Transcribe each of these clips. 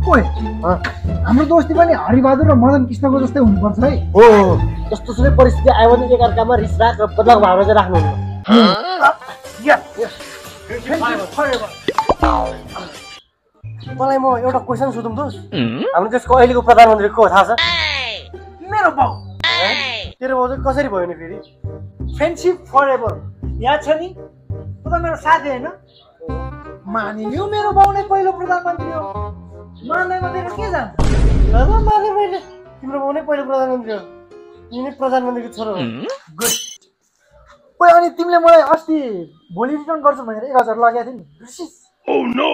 ओए हाम्रो दोस्ती पनि हरिबहादुर र मदन कृष्णको जस्तै हुनुपर्छ है। हो जस्तो सुकै परिस्थिति आयो भने एकअर्कामा रिस राग र बदलाको भावना चाहिँ राख्नुहुन्न। मलाई म एउटा क्वेसन सोधौँ दोस्त, हाम्रो देशको अहिलेको प्रधानमन्त्री को थाहा छ? मेरो बाउ। तेरो बाउ चाहिँ कसरी भयो नि फेरि? फ्रेन्डसिप फर एभर याद छ नि? त मेरो साथी होइन? मानिलियो मेरो बाउ नै पहिलो प्रधानमन्त्री हो। मान्दैमा तेरो के जान्छ? ल माने मैले, तिम्रो बाउ नै पहिलो प्रधानमन्त्री हो, तिमी प्रधानमन्त्रीको छोरो हो। गुड। ओए अनि तिमीले मलाई अस्ति भोलि रिटर्न गर्छु भनेर 1000 लगाएको थियौ नि, बिर्सिस? Oh no!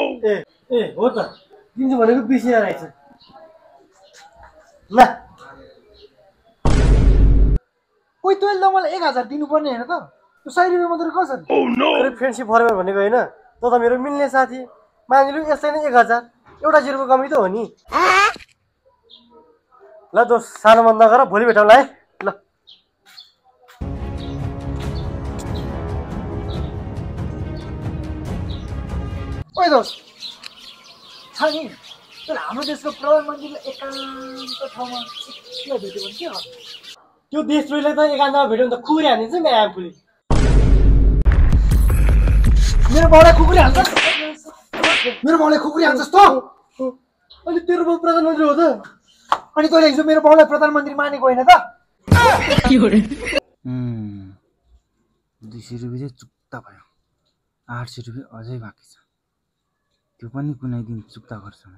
ए हो त, तिमीले भनेको बिर्सिएर रहेछ। ल ओइ तैँले त मलाई 1000 दिनुपर्ने होइन त? त्यो 100 रुपियाँ मात्रै कसरी? Oh no! फ्रेन्डसिप फरएभर भनेको होइन, त त मेरो मिल्ने साथी। मानिलिउ यसलाई नै 1000, एउटा जिरोको कमी त हो नि। ल दोस्त सानो बन्द गर, भोलि भेटौँला है। ल ओइ दोस्त छ नि, तर हाम्रो देशको प्रधानमन्त्रीले एकान्त ठाउँमा एक्लै भेट्यो भने के गर्छ? त्यो देशद्रोहीलाई त एकान्तमा भेट्यो भने त खुकुरी हानिदिन्छ नि आफूले। मेरो बाउलाई खुकुरी हान्छस्? मेरो बाउलाई खुकुरी हान्छस् त? अनि तेरो बाउ प्रधानमन्त्री हो त? अनि तैँले हिजो मेरो बाउलाई प्रधानमन्त्री मानेको होइन त? 200 रुपियाँ चाहिँ चुक्ता भयो, 800 रुपियाँ अझै बाँकी छ, त्यो पनि कुनै दिन चुक्ता गर्छु म।